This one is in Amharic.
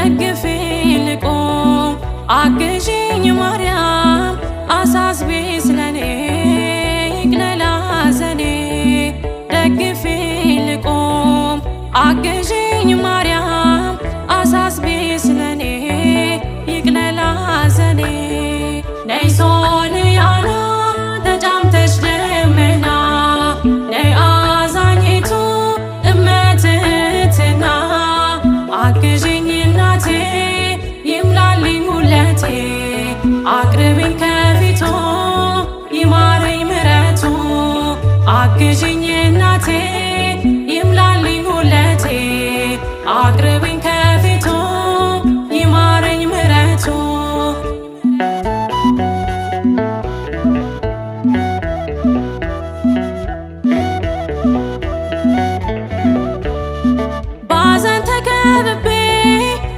ደግፌ ልቁም አግዢኝ ማርያም አሳስቢ ስለኔ ይቅለል ሐዘኔ ደግፌ ልቁም አግዢኝ ማርያም አሳስቢ ስለኔ ይቅለል ሐዘኔ ነይ ሶልያና ተጫምተሽ ደመና ነይ አዛኝቱ እመትህትና አግዢኝ እናቴ ይምላልኝ ጉለቴ አቅርቢኝ ከፊቱ ይማረኝ ምረቱ አግዢኝ እናቴ ይምላልኝ ጉለቴ አቅርቢ